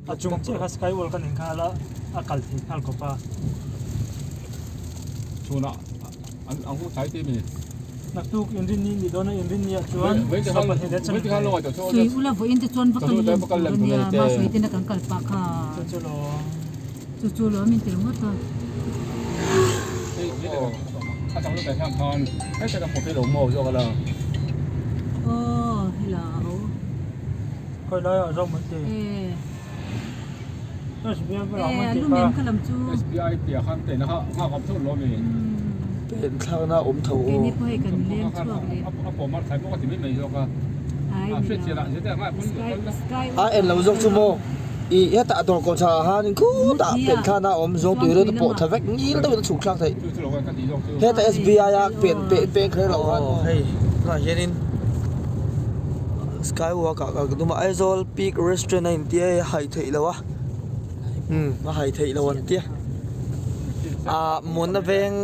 A chung chiah kha skywalk a nih nghal a, a kal thei nghal khawp a. Chhunah an an hmu thlai te mi. Naktuk inrinni ni dawn a inrinni ah chuan sawm pahnih leh chami Sui ula vawiin te chuan va kal lem tur a nia, mahse tena kan kal pah kha. Chu chu lawm. Chu chu lawm in ti ringawt a. Aw hela a ho. Khawi lai ah zawk mai te. SBI bulah awm an tih kha. SBI piah khan teh na kha nghak awm theuh lo mi. Pen thlakna awm tho aw. A en lo zawk chu maw i hetah dawr kawr chhakah khan khutah pen thlakna a awm zawng tui rawt a pawh thla vek ngil deuhin a chhuk thlak theih heta SBI a pen peng kher loh khan aw hei tunah hianin skywalk ah kal ka tum a Aizawl peak restaurant a intia hei a hai theih loh a umm a hai theih loh an tia ah mawna veng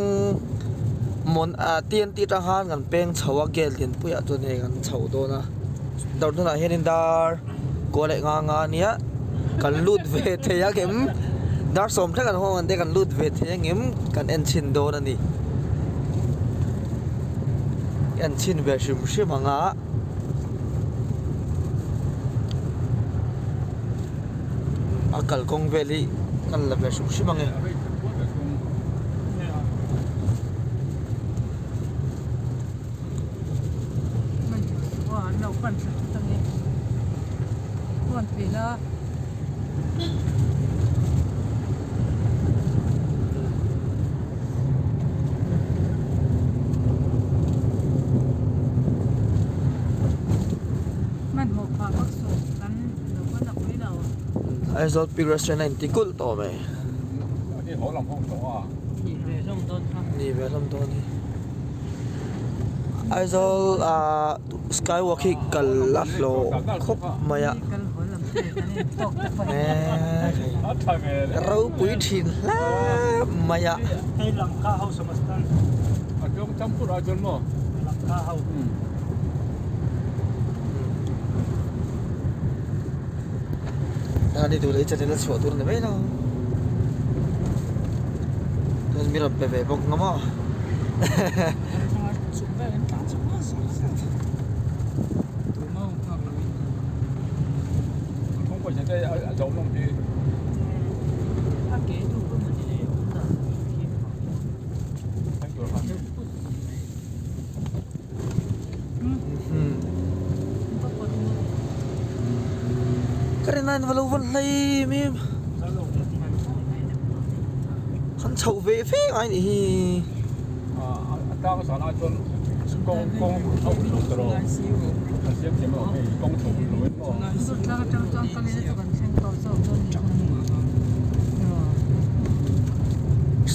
mawn ah TNT atang khan kan peng chho a gate lianpui ah chuan hei kan chho dawn a dawr hnunah hianin dar kua leh nga nga ania kan lut ve thei a kem dar sawm thleng an hawng ang te kan lut ve thei angem kan en chhin dawn a ni en chhin ve hrim hrim ang a. A kalkawng vel hi kan la ve hrim hrim ang e. Aizawl Peak Restaurant a inti kulh tawh mai. Ni ve hlawm dawn hi. Aizawl ah skywalk hi kal a hlawh khawp mai a. Ropui thin hle mai a. Ani duh leh channel a chhuah tur a ni mai lo. Chuan mi rawn pe ve bawk ngam a. Ka rin aiin va lo vawn hlei em em han chhoh ve fe ngai nih hi.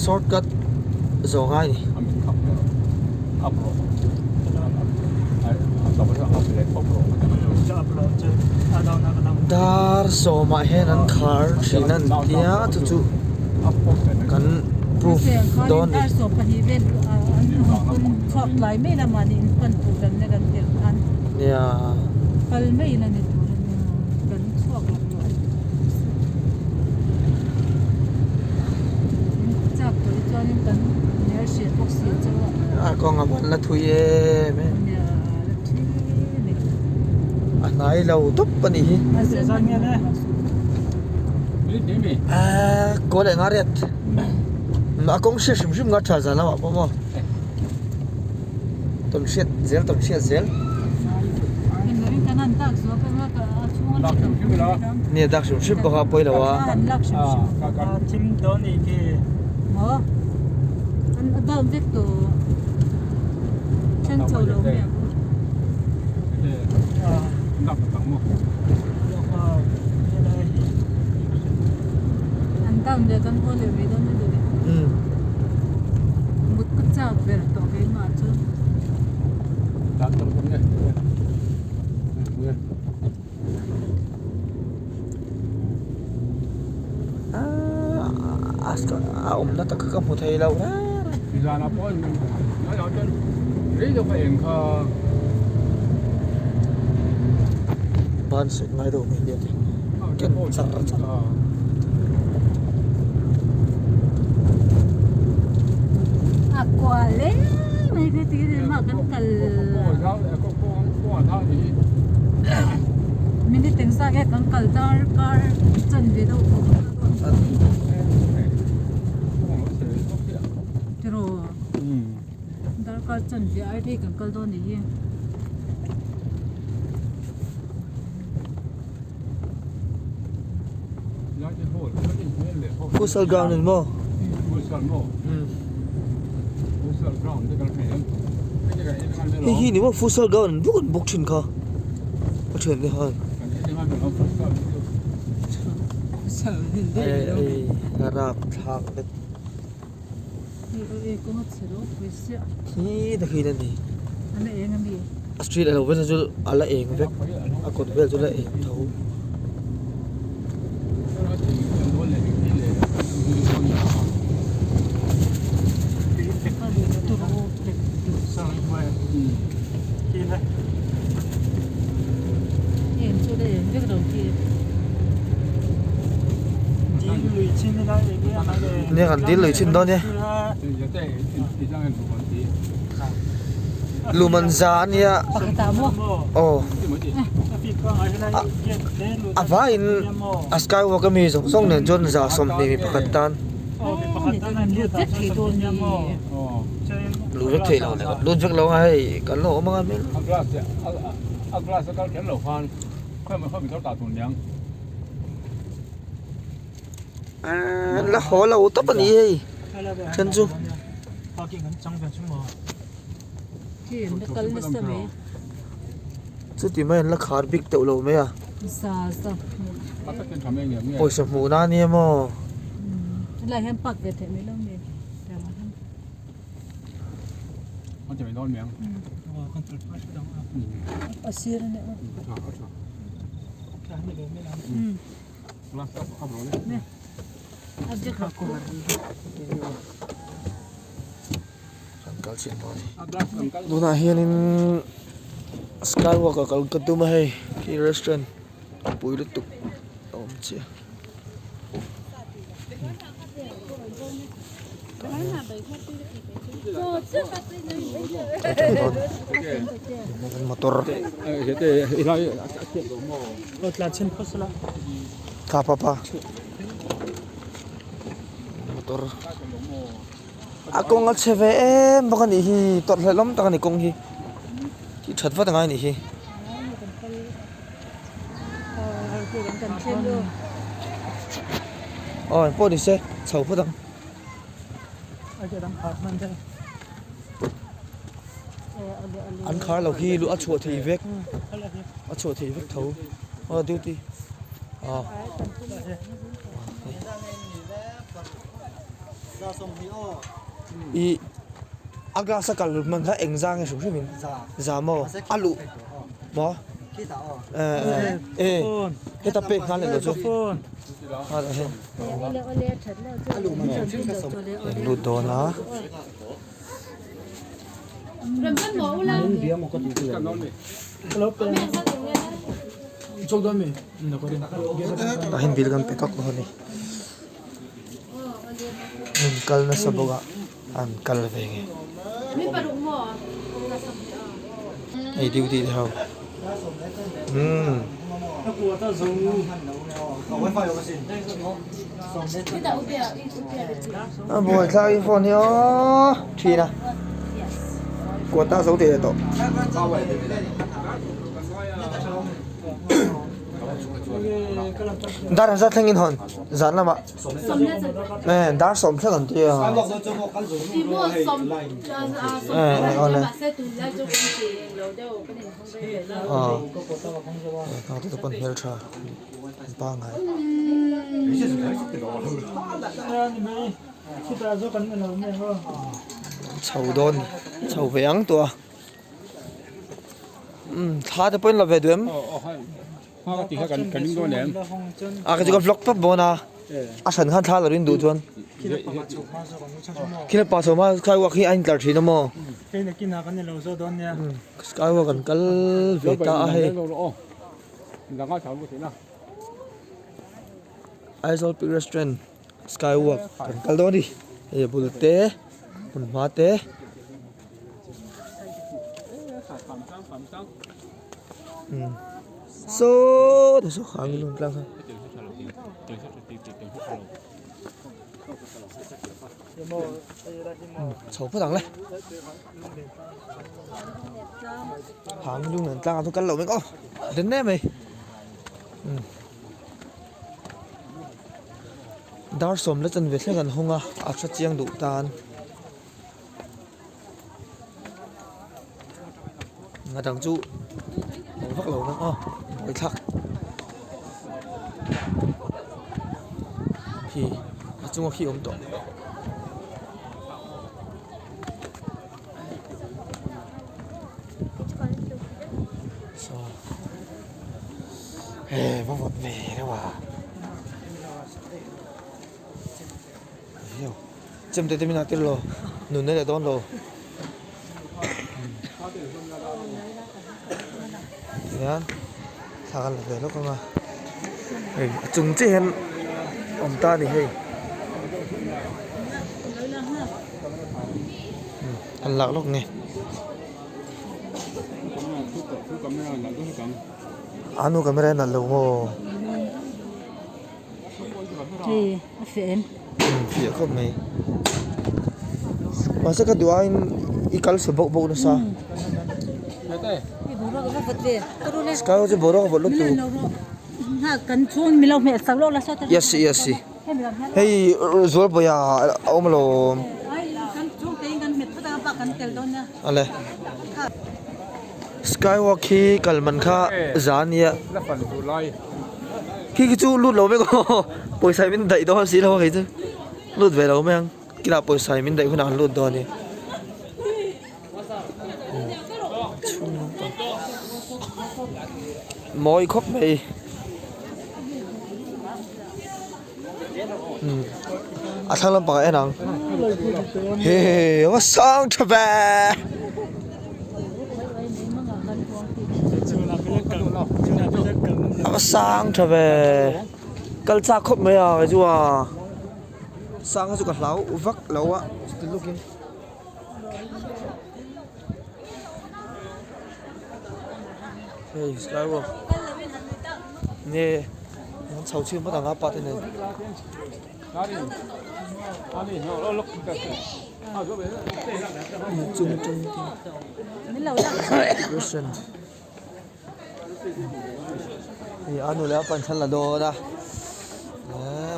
Shortcut zawh ngai ni. Dar sawmah hian an khar thin a ni tia chu chu kan proof dawn ni. Nia. A kawng a ban la thui em em a hnai lo tawp a nih hi aaa kaw leh nga riat a kawng hriat hrim hrim nga tha zan lamah pawh maw tawn hriat zel tawn hriat zel nia dak hrim hrim bawk a pawi lo a. A awmna tak kha ka hmu thei lo reng ban sek ngai deuh mai nia te. ken char char. A kual em mai kha ti hian mah kan kal minute engzah nge kan kal dar kar chanve deuh tawh tiraw darkar chanve ai phei kan kal dawn anih hi. Futsal ground ani maw? Hei hi ni maw futsal ground an buk an buk thin kha a thian te khan ei a rap thlak vek khi ta khi a ni a street alo vel chu a la eng vek a kawt vel chu a la eng tho. Nia kan dil lui chhin dawn e. Luman za a nia aw a vaiin a skywalk ami zawng zawng nen chuan za sawmhnih mi pakhat tan lut vek theih lo leh lut vek lo a hei kan lo awm anga hmel. An la haw lo tawp a ni hei then chu. Chuti mai an la khar bik teuh lo mai a. Pawisa hmuh na ania maw. Tunah hianin skywalk ah kal ka tum a hei khi restaurant pui lutuk a awm chiah. Motor kha pa pa motor a kawng a chhe ve em bawk a nih hi tawrh hlelh awm tak a ni kawng hi tih that vat a ngai a nih hi. Aw engpawh ni se chho phawt ang. An khar lo khi luh a chhuah theih vek a chhuah theih vek tho aw duty aw. Ih a glass a kal hman kha eng zang nge hrim hrim in za maw a luh maw e heta pek nghal leh lo chu lut dawn a. Tah hian bill kan pe kak bawk a ni hmun kal nasa bawk a an kal ve nge hei duty te ho umm. A buaithlak i phone hi aw thin a quota zo teh leh tawh. Dar an zat thleng in hawn zan lamah dar sawm thleng an ti a awle aw te pawn hmeltha an pangngai. Chho dawn chho ve ang tawh a. Umm thla te pawhin la ve duh em? A ka chu ka vlog pawp bawn a a hran khan thla lo in duh chuan khila pa chho hma skywalk hi a intlar thin a maw skywalk an kal ve ta a hei. Aizawl Peak Restaurant Skywalk kan kal dawn a ni hei a bul te hmun hma te. Saw te saw khang lung tlang kha. Chho phawt ang le. Hang lung an tlang a chu kal loh mek aw. Den em mai. Dar sawm la chanve thleng an hawng a, a tha chiang duh tan. A dang chu awm vak lo ang aw buaithlak khi a chunga khi awm tawh. Saw he va vawt ve reuh a. Chem te te min ah tir lo nun na leh dawn lo tihian thla kan la ve lawk ang a hei a chung chiah hian awm ta a ni hei an lak lawk nge a nu camera a nalh lo maw. Hei a fiah em? Fiah khawp mai. Mahse ka duh aiin i kal sa bauh bauh nasa. Hei boruak a va vawt ve. Sky chu boruak a vawt lutuk. Yes yes hei Zualbawiha a awm alawm. Awle Skywalk hi kal man kha za a nia. Khi khi chu lut lo vek aw pawisa in min daih dawn si lo a kei chu lut ve lo mai ang kinah pawisa in min daih hunah an lut dawn a ni chhung lampang mawi khawp mai a thlang lampang ah en ang he a sang tha ve. A va sang tha ve kal chak khawp mai a kei chu a sang hi chu ka hlau vak lo a chuti luk in. Hei skywalk nge an chho chhiat phawt ang a pa te nen. Chung atang te hei a nu leh a pa in thla an la dawn a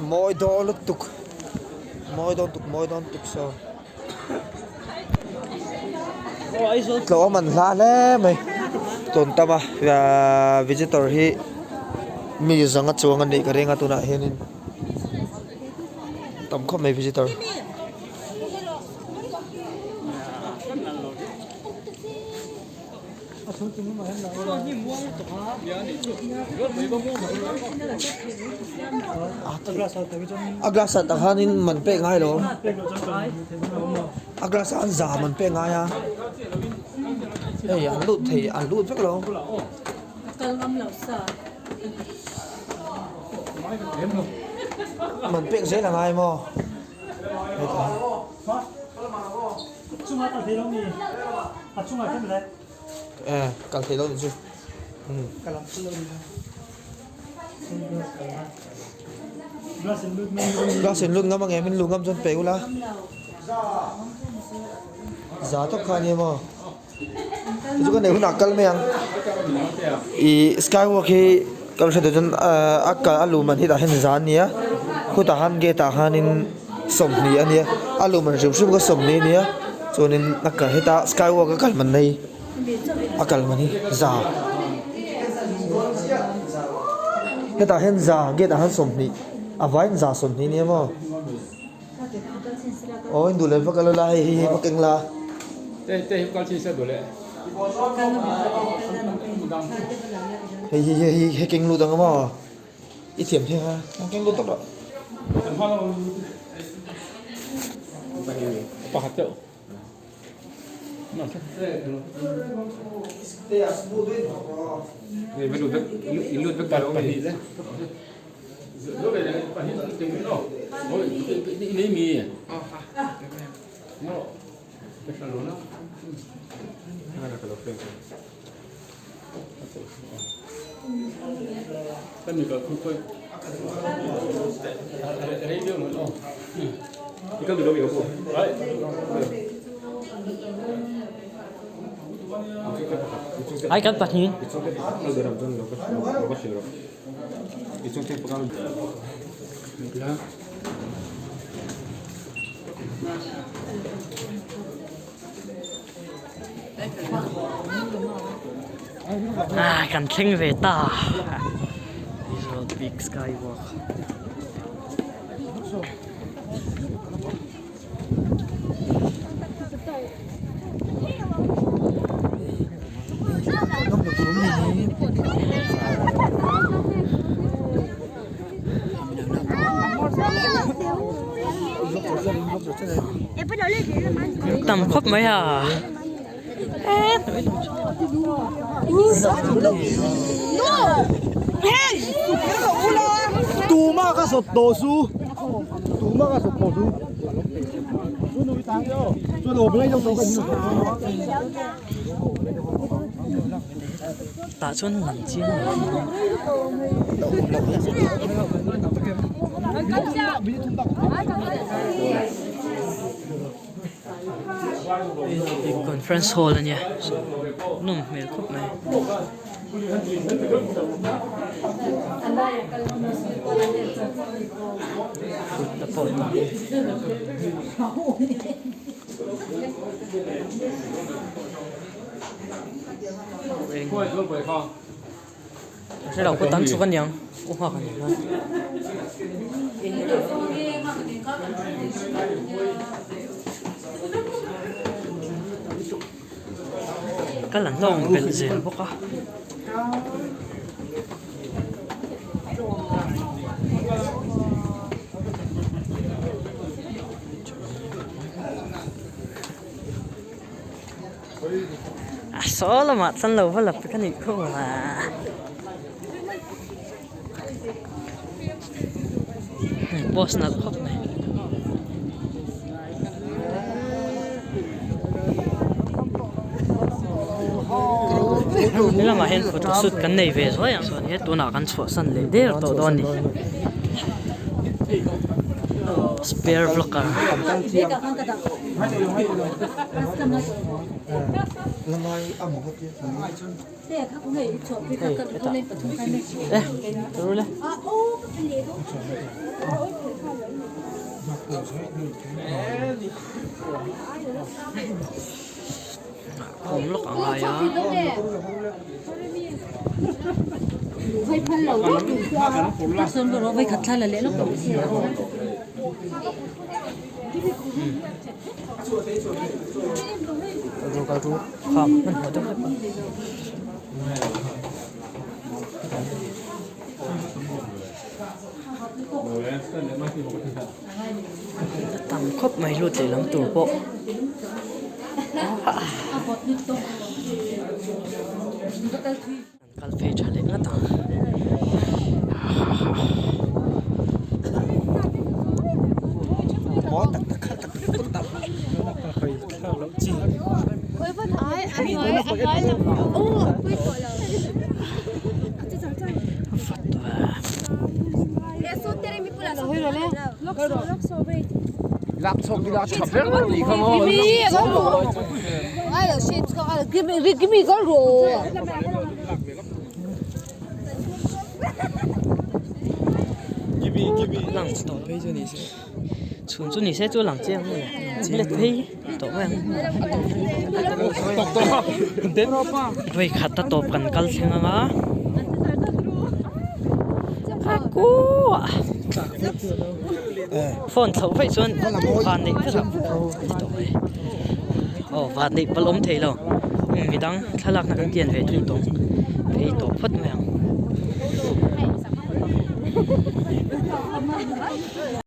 mawi dawn lutuk mawi dawn tuk mawi dawn tuk saw tlawh a man hla hle mai tawn tam a visitor hi mi zanga chuang a nih ka ring a tunah hianin tam khawp mai visitor. A glass ah tak hianin man pek ngai lo a glass ah an za man pek ngai a hei an lut thei an lut vek lo. Man pek zel a ngai maw. Kal thei lo nih chu. Glass in lut ngam ang em in luh ngam chuan pe ula. Za tawp kha ania maw. Chu ka neih hunah kal mai ang. Ih skywalk hi ka hre duh chuan a kal a luh man hi tah hian za ania khutah khan gate ah khanin sawmhnih ania a luh man hrim hrim kha sawmhnih ania chuanin a kal heta skywalk a kal man hi a kal man hi za hetah hian za gate ah hian sawmhnih a vaiin za sawmhnih ania maw. Aw in duh leh va kal ula hei hei va keng la. Hei hei hei hei keng lut ang maw i thiam thei ang a keng lut tawp rawh. Ai kan pahnih. Ah kan thleng ve ta Aizawl Peak Skywalk. Tam khawp mai a Tah chuan lang chiang lo Conference hall a nia nawm hmel khawp mai. Thutna pawh a tam. Hre lo kut an chhuk aniang u nghak a ni a. Kal an hlawm belh zel bawk a. A saw lamah chuan lo va lap ka nih kho a. Post nalh khawp mai. He lamah hian photo shoot kan nei ve zuai ang chuan he tunah kan chhuahsan leh der tawh dawn a ni. Spare vlogger. Awm lawk a ngai a. Kham hmanhmawh deuh hlek a. A tam khawp mai lut leh lam tur pawh An kal phei tha leh ngat ang. Lang tawh phei chu ni se chhun chu ni se chu lang chiang mai a let phei tawh mai ang vawi khat a tawp kan kal thleng ang a phone chhoh vaih chuan van neih vek ang ti tawh mai aw van neih palh awm thei lo midang thlalakna kan tian ve thung tawh phei tawh phawt mai ang.